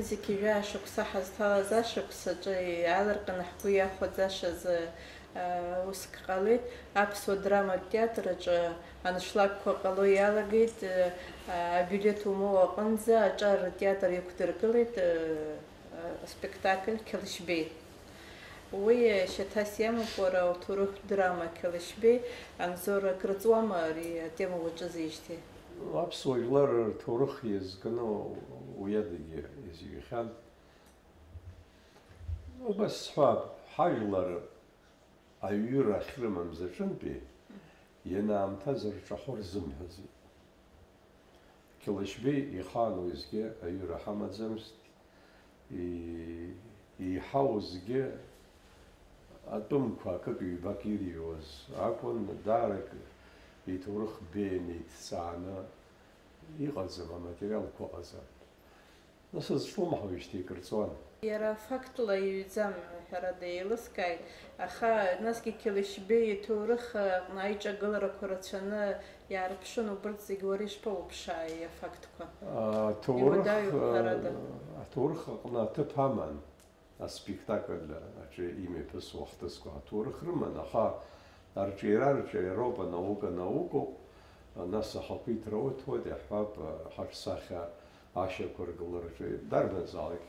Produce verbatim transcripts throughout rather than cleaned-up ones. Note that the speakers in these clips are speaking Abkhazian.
Зқьи жәаа шықәса ҳазҭалаз ашықәс аҿы иаалырҟьаны ҳгәы иахәаӡашаз, э, уск ҟалеит. Аԥсуа драматә театр аҿы аншлагқәа ҟало иалагеит, э, абилеҭ умоу аҟынӡа аҿар ртеатр иқәдыргылеит, э, э, аспектакль Қьалышьбеи. Уи шьаҭас иамоуп, уара уҭоурыхтә драма Қьалышьбеи, Анзор, акрыҵуама ари атема уаҿызижьҭеи? Аԥсуа жәлар рҭоурых иазкны уи адагьы изҩхьан. Убас сҳәап, ҳажәлар аҩыра ахьрымамыз аҿынтәи ианаамҭаз рҿахәы рзымҳәаӡеит. Қьалышьбеи ихаан уеизгьы аҩыра ҳамаӡамызт, и-, еиҳа уеизгьы атәымқәа акык-ҩбак ирыҩуаз акәын, даарак иҭоурых беианы иҭҵааны иҟаӡам, аматериалқәа ыҟаӡам. Нас зҿлымҳауижьҭеи акыр ҵуан. Иара фактла иҩӡам, ҳәарада, еилыскааит, аха насгьы Қьалышьбеи иҭоурых аҟны аиҿагыларақәа рацәаны иаарԥшын, убырҭ зегьы уара ишԥауԥшааи афактқәа? Аҭоурых, Иуадаҩуп, ҳәарада. Аҭоурых аҟны аҭыԥ аман аспектакль аҿы имҩаԥысуа ахҭысқәа аҭоурых рыман, аха арҿиара арҿиароуп, анаука наукоуп, нас ахақәиҭра уҭоит, иаҳҳәап, ҳаҿсахьа ашьақәыргылараҿы дарбанзаалак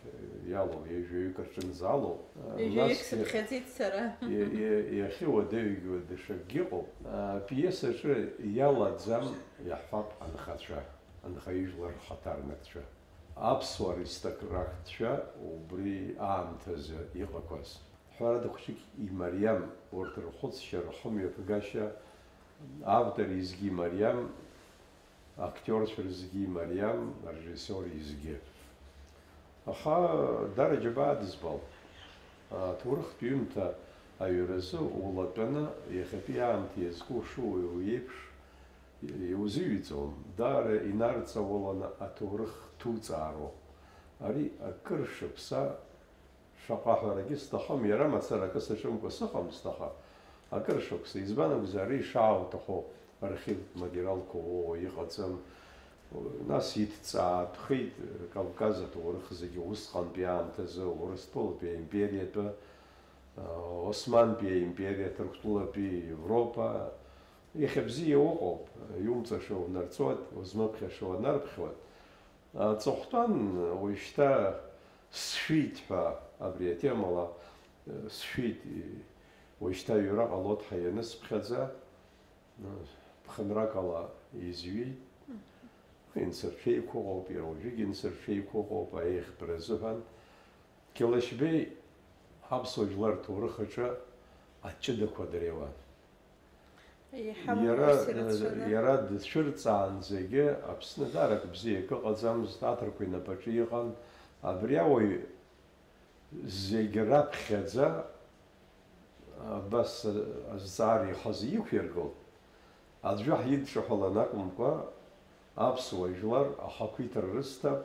иалоу, ҩажәаҩык рҿынӡа алоуп. Ҩажәаҩык Насгьы сыԥхьаӡеит сара. Иа-, иа-, иахьа уадаҩгьы даҽакгьы ыҟоуп. Апиесаҿы иалаӡам, иаҳҳәап, анхацәа, анхаҩыжәлар рхаҭарнакцәа, аԥсуа аристократцәа убри аамҭазы иҟақәаз. Ҳәарада, хәыҷык имариам урҭ рхәыцшьа, рхымҩаԥгашьа, автор изгьы имариам, актиорцәа рзгьы имариам, арежиссиор изгьы. Аха дара џьабаа дызбал. Аҭоурыхтә ҩымҭа аҩразы улатәаны, иахьатәи аамҭа иазку шууаҩу еиԥш, иузыҩӡом. Даара инарҵауланы аҭоурых ҭуҵаароуп. Ари акыр шықәса Шаҟа ҳәарагьы сҭахым, иара мацара акы саҿымкәа сыҟамызт, аха акыр шықәса, избан акәзар, ари шаауҭаху архивтә материалқәа уоуа иҟаӡам. Нас иҭҵаатәхеит Кавказ аҭоурых зегьы усҟантәи аамҭазы, Урыстәылатәи аимпериатәы, Османтәи аимпериа, Ҭырқәтәылатәи Европа. Иахьа бзиа уҟоуп, иумҵаша унарҵоит, узмыԥхьаша уанарԥхьоит. Аҵыхәтәан, уажәшьҭа сшәит ҳәа абри атемала, э, сшәит, и-, уажәшьҭа аҩра ҟалоит ҳәа ианысԥхьаӡа, э, ԥхынрак ала изҩит. Инсырҽеиқәыҟоуп, иара уажәыгь инсырҽеиқәыҟоуп, аиӷьтәра азыҳәан. Қьалышьбеи аԥсуа жәлар рҭоурых аҿы аҷыдақәа дреиуан. Иҳамоу Иара, ус ирацәаны. Иара дцәырҵаанӡагьы Аԥсны даара акы бзиак ыҟаӡамызт, аҭырқәа инапаҿы иҟан. Абри ауаҩ зегь раԥхьаӡа абас азҵаара ихазы иқәиргылт. Аӡәы ҳидҿаҳәалан акәымкәа, аԥсуа жәлар ахақәиҭра рысҭап,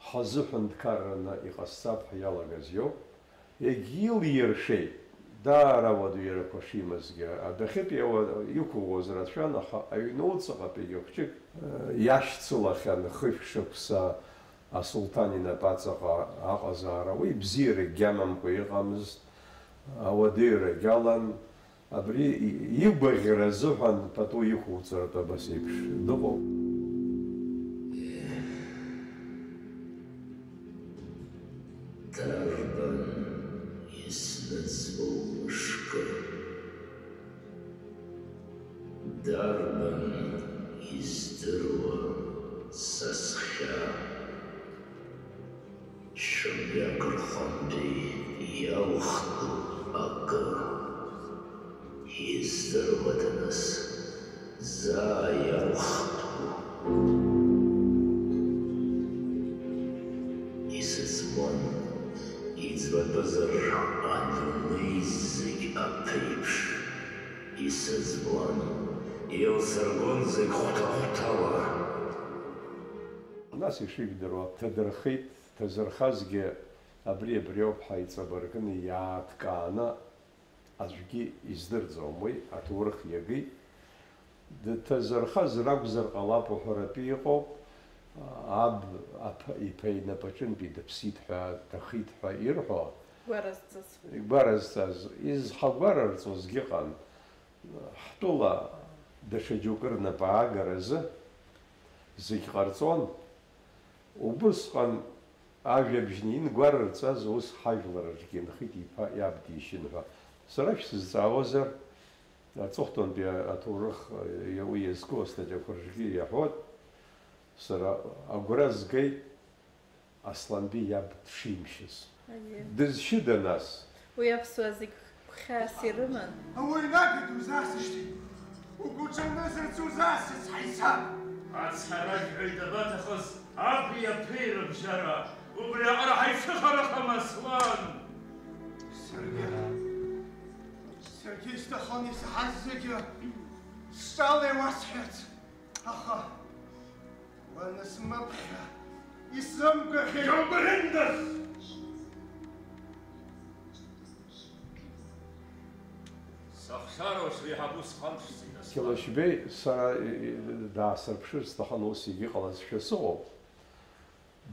ҳазыҳәынҭқарраны иҟасҵап ҳәа иалагаз иоуп. Егьилиршеит, даара ауадаҩрақәа шимазгьы. Адәахьытәи ауа иқәыӷәӷәоз рацәан, аха аҩнуҵаҟатәи егьа хәҷык, э, иашьцылахьан хышә шықәса асулҭан инапаҵаҟа аҟазаара. Уи бзиарагьы амамкәа иҟамызт, ауадаҩрагь алан. Абри игәаӷьра азыҳәан пату иқәуҵартә абас еиԥш дыҟоуп. Дарбан изныӡбоу мышкы? Дарбан издыруа са схьаа? Шьамҩак рҟынтәи иалхтәуп акы, издыруада нас, заа иалхтәу? Исызбон, иӡбатәызар, адунеи зегь аԥеиԥш. Исызбон, еилсыргон зегь хәҭа-хәҭала. Нас ишыжәдыруа, ҭадырхеит, ҭазырхазгьы абри-абриоуп ҳәа иҵабыргны иааҭкааны аӡәгьы издырӡом, уи аҭоурых иагеит. Дҭазырхаз ракәзар ҟалап уҳәаратәы иҟоуп, Аб аԥа, иԥа инапаҿынтәи дыԥсит ҳәа, дҭахеит ҳәа ирҳәо, гәаразҵаз, гәаразҵаз, изҳагәарарҵозгьы ыҟан. Ҳтәыла даҽа џьоукы рнапы аагаразы зегь ҟарҵон. Убысҟан ажәабжьны ингәарарҵаз ус ҳажәлар рҿгьы инхеит, иԥа иаб дишьын ҳәа. Сара шәсызҵаауазар, аҵыхәтәантәи аҭоурых, уи иазку астатиақәа рҿгьы иаҳәоит, сара агәра згеит Асланбеи иаб дшимшьыз. Аиеи. Дызшьыда нас? Уи аԥсуаа зегь гәхьаас ирыман. Ауаҩ нага дузасышьҭит. Угәуҽанызарц узасыц ҳаисап. Ацҳаражәҳәаҩ дабаҭахыз аб иаԥеи рыбжьара? Убри аҟара ҳаицыхарахама, Аслан? Саргьы, саргьы исҭахын исаҳаз зегьы сҿала иуасҳәарц, аха уанысмыԥхьа исымгәаӷьит. Иубрындаз! Сахшароуш реиҳаб усҟан шсыдысла. Қьалашьбеи, сара, и, и, даасырԥшыр сҭахын, ус егьыҟалазшәа сыҟоуп.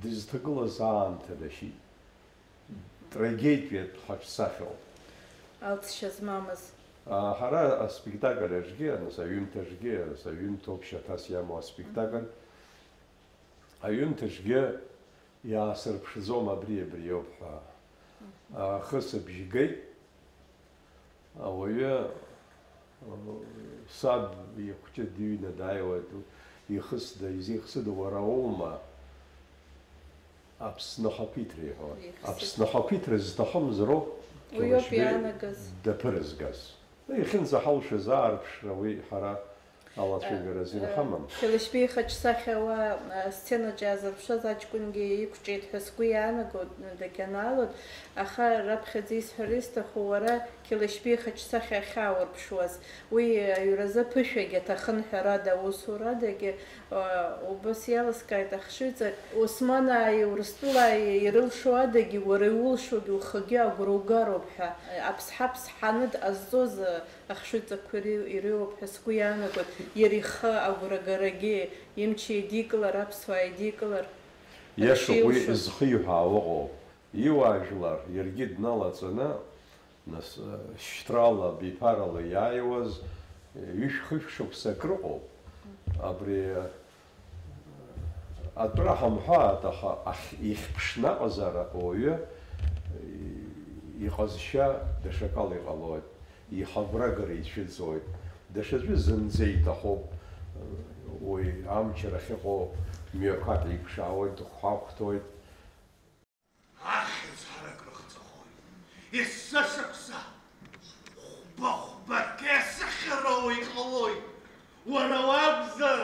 Дызҭагылаз аамҭа дашьит. Трагедиатә хаҿсахьоуп. Алҵшьа змамыз. А, ҳара аспектакль аҿгьы, нас аҩымҭаҿгьы, нас аҩымҭоуп шьаҭас иамоу аспектакль. Аҩымҭаҿгьы иаасырԥшӡом абри, абриоуп ҳәа. Ахысыбжь геит. Ауаҩы, саб ихәҷы дыҩны дааиуеит, ихысда, изихсыда, уара уоума? Аԥсны ахақәиҭра иҳәо. Ихсыда. Аԥсны ахақәиҭра зҭахымзароуп, уиоуп Кьалашьбеи иаанагаз, даԥырызгаз. Иахьынӡаҳалшаз аарԥшра уи ҳара алацәажәара азин ҳамам. Қьалашьбеи ихаҿсахьа ауаа, а, асценаҿ иаазырԥшыз аҷкәынгьы иқәҿиеит ҳәа сгәы иаанагоит, дагьанаалоит, аха раԥхьаӡа исҳәар исҭаху, уара Қьалашьбеи ихаҿсахьа ахьааурԥшуаз, уи аҩразы аԥышәагь аҭахын, ҳәарада, аусурадагьы, а, убас иалыскааит ахшыҩҵак, Османааи Урыстәылааи ирылшо адагьы, уара иулшогьы ухагьы агәра угароуп ҳәа, аԥсҳа ԥсҳаны дҟазҵоз, а, ахшыҩҵакқәа ири-, иреиуоуп ҳәа сгәы иаанагоит, иара ихы агәрагарагьы, имч еидикылар, аԥсуаа еидикылар, иашоуп, уи зхиҳәаауа ыҟоуп. Иуаажәлар иаргьы дналаҵаны, нас, шьҭрала, биԥарала иааиуаз, ҩышә-хышә шықәса акрыҟоуп. Абри, атәра ҳамҳәааит, аха ахь-, ихьԥшны аҟазаара ауаҩы иҟазшьа даҽакала иҟалоит, ихагәрагара ицәыӡуеит, даҽаӡәы зынӡа иҭахуп, уи амчра ахьыҟоу мҩақәак еиԥшаауеит, дыхәҳахәҭоит. Ахьӡ ҳарак рыхҵәахоит. Есышықәса хәба-хәбарк еисыхьароу иҟалоит. Уара уакәзар,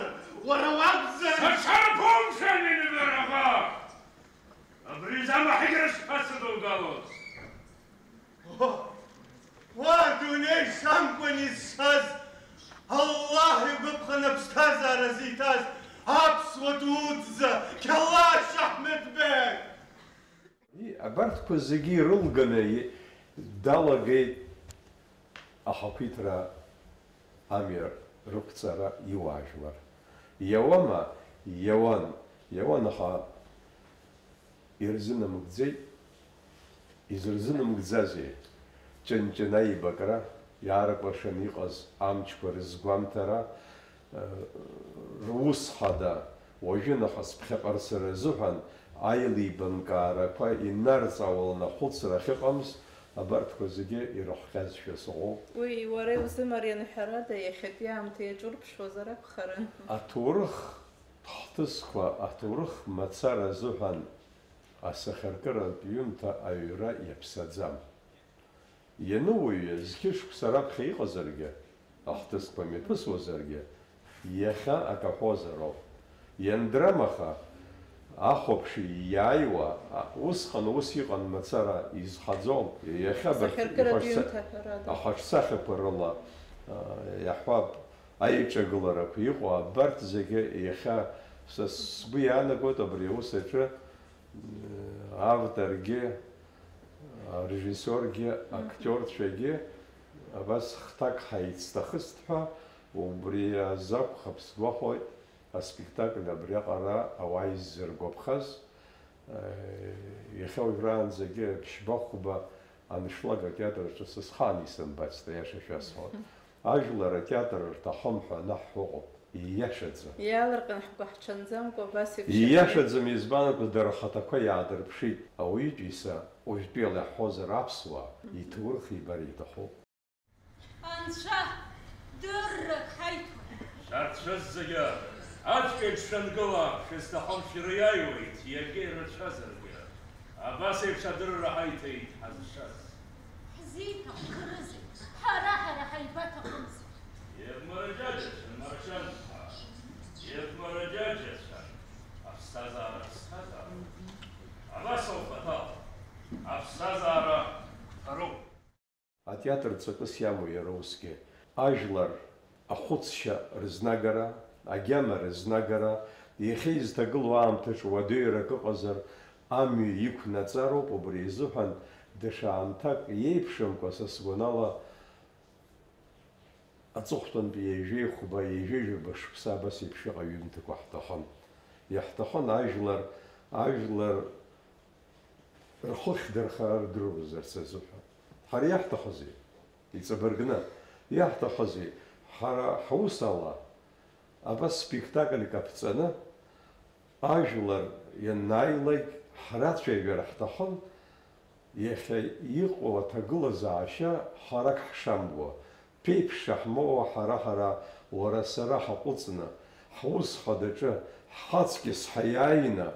уара уакәзар! Саҽарԥумшәан, иныбараба! Абри замаҳагьра шԥасыдугалоз? Уа, уа, дунеи шамкәан изшаз, Аллаҳ игәаԥханы аԥсҭазаара зиҭаз аԥсуа дуӡӡа Қьалашь Аҳмеҭбеи! И-, абарҭқәа зегьы ирылганы и-, далагеит ахақәиҭра амҩа рықәҵара иуаажәлар. Иауама? Иауан, иауан, аха ирзынамыгӡеит. Изырзынамыгӡазеи? Ҷын-ҷын аибакра, иаарыкәыршаны иҟаз амчқәа рызгәамҭара, э, рус хада, уажәы нахыс ԥхьаҟа рцара азыҳәан аилибамкаарақәа инарҵауланы ахәыцра ахьыҟамз, абарҭқәа зегьы ирыхҟьазшәа сыҟоуп. Уи уара иузымарианы, ҳәарада, иахьатәи аамҭа иаҿурԥшуазар акәхарын. Аҭоурых ҳҭыӡқәа, аҭоурых мацара азыҳәан асахьаркыратә ҩымҭа аҩра иаԥсаӡам. Иануаҩы зқьышықәса раԥхьа иҟазаргьы, ахҭысқәа мҩаԥысуазаргьы, иахьа акы аҳәозароуп. Иандрамаха, ахәаԥши иааиуа, а, усҟан ус иҟан мацара, изхаӡом. Иахьа абарҭ Асахьаркыратә ихаҿса-, ҩымҭа, ҳәарада, ахаҿсахьақәа рыла, а, иаҳҳәап, аиҿагыларақәа иҟоу абарҭ зегьы иахьа са сгәы иаанагоит абри аус аҿы авторгьы, арежиссиоргьы, мгм, актиорцәагьы абас хҭак ҳаицҭахыст ҳәа, убри азы акәхап сгәахәуеит, Аспектакль абриаҟара ауаа иззыргәаԥхаз, э, иахьа уажәраанӡагьы ԥшьба-хәба аншлаг атеатр аҿы сысхаан исымбацт, аиаша шәасҳәап. Ажәлар атеатр рҭахым ҳәа анаҳҳәо ыҟоуп, ииашаӡам. Иаалырҟьан ҳгәы ҳҽанӡамкәа, абас еиԥш ииашаӡам, избан акәу, дара рхаҭақәа иаадырԥшит. Ауаҩытәыҩса, уажәтәи ала иаҳҳәозар аԥсуаа, иҭоурых ибар иҭахуп. Анцәа, дыррак ҳаиҭоит. Шәарҭ шәызегьы аӡәк еиԥш шәангыла, шәызҭахым шәирыиааиуеит, иагьа ирацәазаргьы. Абас еиԥш адырра ҳаиҭеит ҳазшаз. Ҳзиҭахӡарызеи? Ҳара, ҳара ҳаибаҭахымзи. Иабмараџьаџьацәан, Маршьанԥҳа, иабмараџьаџьацәан. Аԥсҭазаара, аԥсҭазаара. Абас ауп, Аҭал. Аԥсҭазаара ҳароуп. Атеатр ҵакыс иамоу иара усгьы. Ажәлар ахәыцшьа рызнагара, агьама рызнагара, иахьа изҭагылоу аамҭаҿы уадаҩрак ыҟазар, амҩа иқәнаҵароуп, убри изыҳәан даҽа аамҭак иеиԥшымкәа, са сгәанала, аҵыхәтәантәи ҩажәеи хәба, ҩажәи жәаба шықәса абас еиԥш иҟоу аҩымҭақәа ҳҭахын. Иаҳҭахын ажәлар, ажәлар рхы ахьдырхара рдыруазарц азыҳәан. Ҳара иаҳҭахузеи? Иҵабыргны. Иаҳҭахузеи? Ҳара ҳус ала, абас спектакльк аԥҵаны, ажәлар ианааилак ҳрацәажәар ҳҭахын, иахьа иҟоу аҭагылазаашьа харак ҳшамуа, ԥеиԥш шаҳмоуа ҳара-ҳара, уара-сара ҳаҟәыҵны, ҳус хадаҿы, ҳхаҵкьыс ҳаиааины,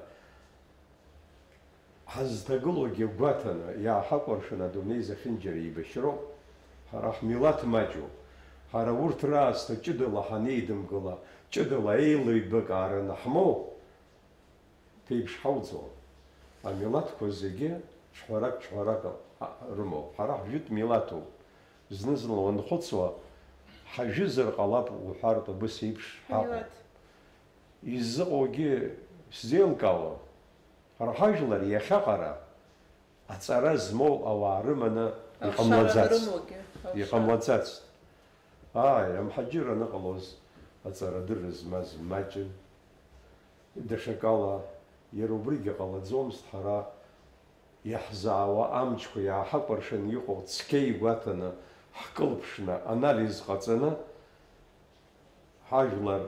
ҳазҭагылоугьы гәаҭаны, иааҳакәыршаны адунеи зехьынџьара еибашьроуп. Ҳара ҳмилаҭ маҷуп. Ҳара урҭ раасҭа ҷыдала ҳанеидымгыла, ҷыдала еилеибакаараны ҳмоу, ԥеиԥш ҳауӡом. Амилаҭқәа зегьы ҽҳәарак-ҽҳәарак рымоуп. Ҳара ҳжәытә милаҭуп. Зны-зынла уанхәыцуа, ҳажәызар ҟалап уҳәартә абыс еиԥш ҳаҟоуп. Иззыҟоугьы сзеилкаауам. Ҳара ҳажәлар иахьаҟара аҵара змоу ауаа рыманы иҟамлаӡацт. Иҟамлаӡацт. Ааи, амҳаџьыр аныҟалоз аҵарадырра змаз маҷын. Даҽакала, иара убригьы ҟалаӡомызт, ҳара иаҳзаауа амчқәа иааҳакәыршаны иҟоу цқьа игәаҭаны ҳкылԥшны, анализ ҟаҵаны, ҳажәлар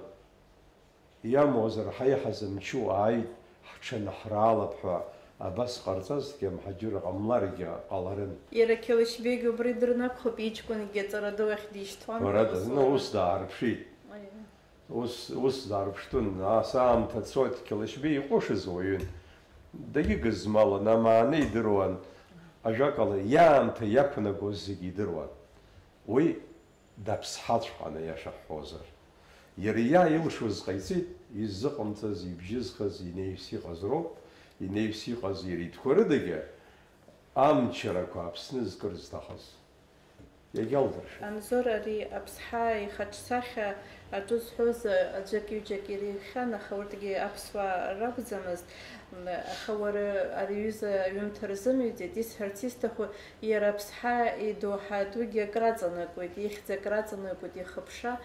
иамуазар ҳаиҳа зымчу ааит, ҳҽанаҳраалап ҳәа абас ҟарҵазҭгьы амҳаџьырра ҟамларгьы ҟаларын. Иара Қьалышьбеигьы убри дырнақәхып, иҷкәынгьы аҵара ду ахь дишьҭуан ҳәа. Ҳәарада, ус ну, ус даарԥшит. Ус, ус даарԥштәын, ас аамҭа цоит, Қьалышьбеи иҟәышыз уаҩын. Дагьыгызмалын, амаана идыруан, ажәакала, иаамҭа иақәнагоз зегьы идыруан. Уи даԥсҳаҵәҟьан, аиаша ҳҳәозар. Иара иааилшоз ҟаиҵеит, иззыҟамҵаз, ибжьызхыз, инеиҩс иҟаз роуп, инеиҩс иҟаз иара итәқәа рыдагьы амчарақәа Аԥсны зкыр зҭахыз. Иагьалдыршәит. Анзор ари аԥсҳа ихаҿсахьа аҿы зҳәоз аӡәык-ҩыџьак ириххьан, аха урҭгьы аԥсуаа ракәӡамызт. Аха уара ари аҩыза аҩымҭа рзымҩӡеит, исҳәарц исҭаху, иара аԥсҳа идоуҳа дугьы акраҵанакуеит, ихьӡ акраҵанакуеит, ихыԥша.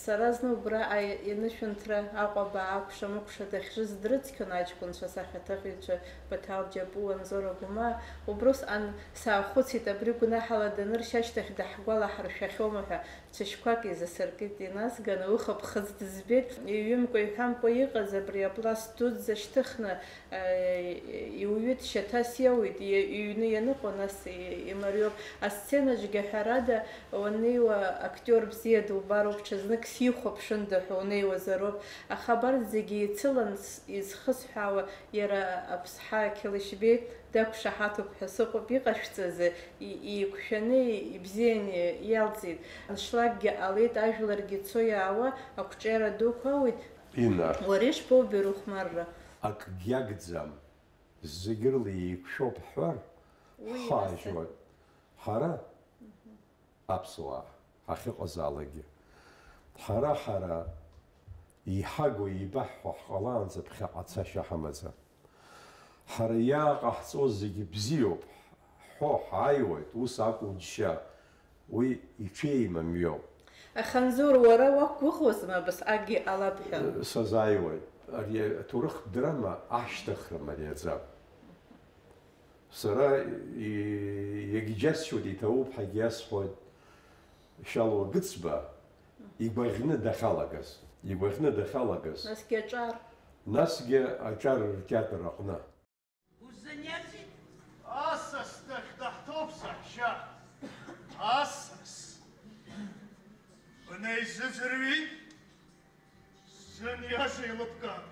Сара зны убра аи-, инышәынҭра Аҟәа абаа акәша-мыкәша дахьжыз дрыцқьон аҷкәынцәа, асахьаҭыхҩцәа Баҭал Џьапуа, Анзор Агәмаа. Убра усҟан саахәыцит, абри гәнаҳала даныршь ашьҭахь даҳгәалаҳаршәахьоума ҳәа. Цәашьқәак еизасыркит, иназган, уи хыԥхыӡ дызбеит. Иҩымкәа-иҳәамкәа иҟаз абри апласт дуӡӡа шьҭыхны, Иуҩит, шьаҭас иауит, иҩны ианыҟоу, нас имариоуп. Асценаҿгьы, ҳәарада, уаннеиуа, актиор бзиа дубароуп, ҽазнык сихәаԥшында ҳәа унеиуазароуп. Аха абарҭ зегьы еицылан изхысҳәаауа, иара аԥсҳа Қьалышьбеи дақәшаҳаҭуп ҳәа сыҟоуп, иҟашәҵазы, еиқәшәаны, ибзианы иалҵит. Аншлакгьы ҟалеит, ажәларгьы цо-иаауа, ақәҿиара дуқәа ауит. Инна. Уара ишԥоубеи рыхәмарра? Акгьы агӡам. Зегь рыла еиқәшәоуп ҳҳәар, ҳхы аажьуеит. Ҳара, аԥсуаа, ҳахьыҟазаалакгьы, ҳара-ҳара иҳагу еибаҳҳәо ҳҟалаанӡа ԥхьаҟа цашьа ҳамаӡам. Ҳара иааҟаҳҵо зегьы бзиоуп ҳҳәо ҳааиуеит, ус акәу џьшьа. Уи иҽеимамҩоуп. Аха Анзор, уара уақәгәыӷуазма абасҟакгьы ҟалап ҳәа? Сазааиуеит. Ари аҭоурыхтә драма ашьҭыхра мариаӡам. Сара и-, иагьџьасшьоит, иҭабуп ҳәагьы иасҳәоит Шьалуа Гыцба, игәаӷьны дахьалагаз, игәаӷьны дахьалагаз. Насгьы аҿар. Насгьы аҿар ртеатр аҟны. Узыниазеи? Асас дахьдаҳҭоуп, саҳәшьа. Асас. Бнеизыӡырҩи? Сзыниаша еилыбкаап.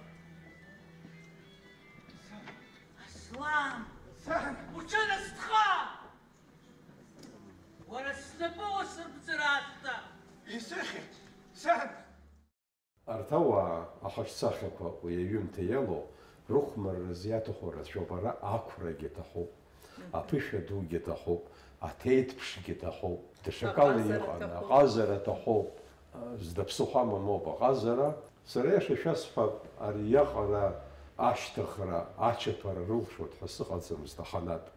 Аслан! Сан! Уҽынасҭха! Уара снапы усырбҵыр аасҭа! Исыхьит, сан! Арҭ ауаа ахаҿсахьақәа уи аҩымҭа иалоу рыхәмарразы иаҭаху рацәоуп, ара ақәрагьы ҭахуп, аԥышәа дугьы ҭахуп, аҭеиҭԥшгьы ҭахуп, даҽакала аҟазара иҟан, ҭахуп. Аҟазара ҭахуп, зда ԥсыхәа амамоуп аҟазара. Сара иаша шәасҳәап, ари иаҟара ашьҭыхра, ачаԥара рылшоит ҳәа сыҟаӡамызт аханатә.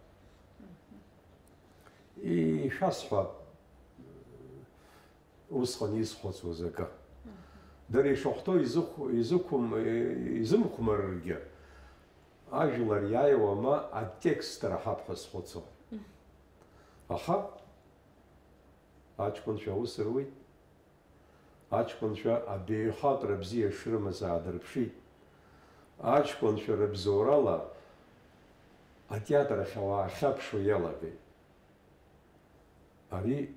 Ишәасҳәап, усҟан исхәыцуаз акы. Дара ишахәҭоу изыхә-, изықәым-, изымхәмарыргьы, ажәлар иааиуа ма атекст раҳап ҳәа схәыцуан. Аха аҷкәынцәа аус руит. Аҷкәынцәа абаҩхатәра бзиа шрымаз аадырԥшит. Аҷкәынцәа рыбзоурала атеатр ахь ауаа ахьаԥшуа иалагеит. Ари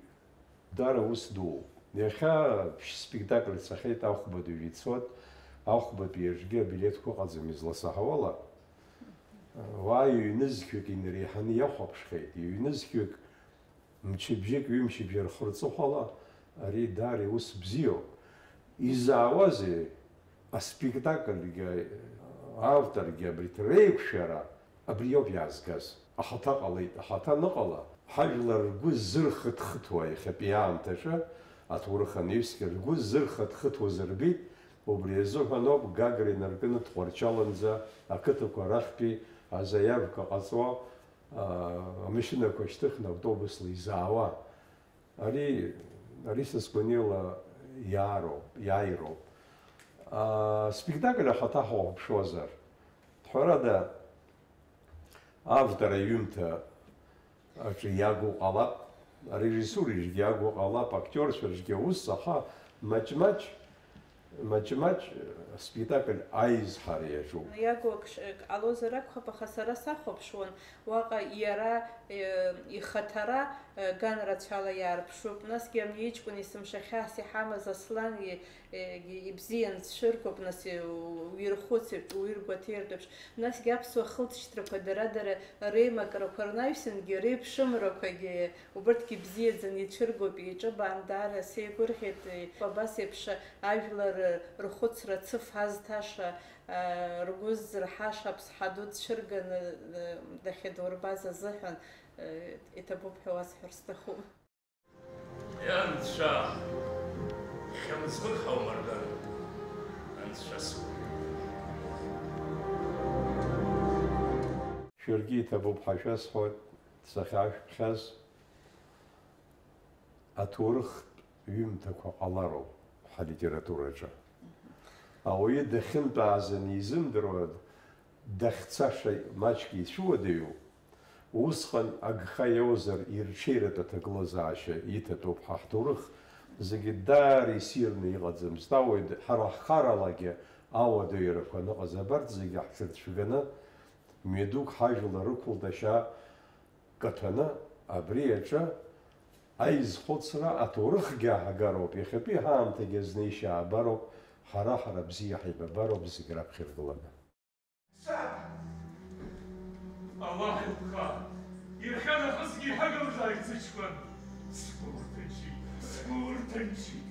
даара ус дууп. Иахьа ԥшь-спектакль цахьеит, ахәбатәи ицоит, ахәбатәи аҿгьы абилеҭқәа ыҟаӡам изласаҳауала. Уа ҩнызқьҩык инареиҳаны иахәаԥшхьеит, ҩнызқьҩык мчыбжьык, ҩымчыбжьа рхы рҵыхәала, ари даара иус бзиоуп. Изаауазеи аспектакльгьы, авторгьы абри реиқәшәара? Абриоуп иаазгаз. Ахаҭа ҟалеит, ахаҭа аныҟала, ҳажәлар ргәы зырхыҭхыҭуа иахьатәи аамҭаҿы, аҭоурых анаҩсгьы ргәы зырхыҭхыҭуаз рбеит, убри азыҳәан ауп Гагра инаркны Тҟәарчаланӡа ақыҭақәа рахьтәи азаиавка ҟаҵо, аа, амашьынақәа шьҭыхны автобусла изаауа. Ари, ари са сгәанала иаароуп, иааироуп. Аа, спектакль ахаҭа ҳахәаԥшуазар, ҳәарада, автор аҩымҭа аҿы иагу ҟалап, арежиссураҿгьы иагу ҟалап, актиорцәаҿгьы ус, аха маҷ-маҷ, маҷ-маҷ аспектакль аизҳара иаҿуп. Иагу акш-, ак ҟалозар акәхап, аха сара сахәаԥшуан, уаҟа иара, э, ихаҭара, э, ган рацәала иаарԥшуп, насгьы ани иҷкәын есымша хьаас иҳамаз Аслан и-, э, ибзиан дцәыргоуп, нас, э, уирхәыцып, уиргәаҭеиртә еиԥш, насгьы аԥсуа хылҵшьҭрақәа дара-дара реимакрақәа рнаҩсангьы, реиԥшымрақәагьы, убырҭгьы бзиаӡаны ицәыргоуп, еиҿыбаан, даара сеигәырӷьеит, абас еиԥш ажәлар рхәыцра цыф азҭаша, ргәы ззырҳаша аԥсҳа ду дцәырганы дахьадурбаз азыҳәан, иҭабуп ҳәа уасҳәар сҭахуп. Анцәа! Хьымӡӷык ҳаумырбан, Анцәа сгәы. Шәаргьы иҭабуп ҳәа шәасҳәоит, сахьаашәԥхьаз. Аҭоурыхтә ҩымҭақәа ҟалароуп ҳлитератураҿы. Ауаҩы дахьынтәааз анизымдыруа, дахьцаша маҷк ицәуадаҩуп. Усҟан агха иоузар, ирҽеиратә аҭагылазаашьа иҭатәуп ҳа ҳҭоурых. Зегьы даара исирны иҟаӡамызт. Ауаҩ д-, ҳара ҳхаралагьы ауадаҩрақәа аныҟаз абарҭ зегьы ҳҽырцәганы, мҩадук ҳажәлар рықәлт ашьа каҭәаны, абри аҿы аизхәыцра аҭоурыхгьы аагароуп, иахьатәи ҳаамҭагьы азнеишьа аабароуп, ҳара-ҳара бзиа ҳаибабароуп зегь раԥхьа иргыланы. Саб! Аллаҳ илԥха, иахьа нахысгьы иҳагымзааит сыҷкәын. Сгәы урҭынчит, сгәы урҭынчит.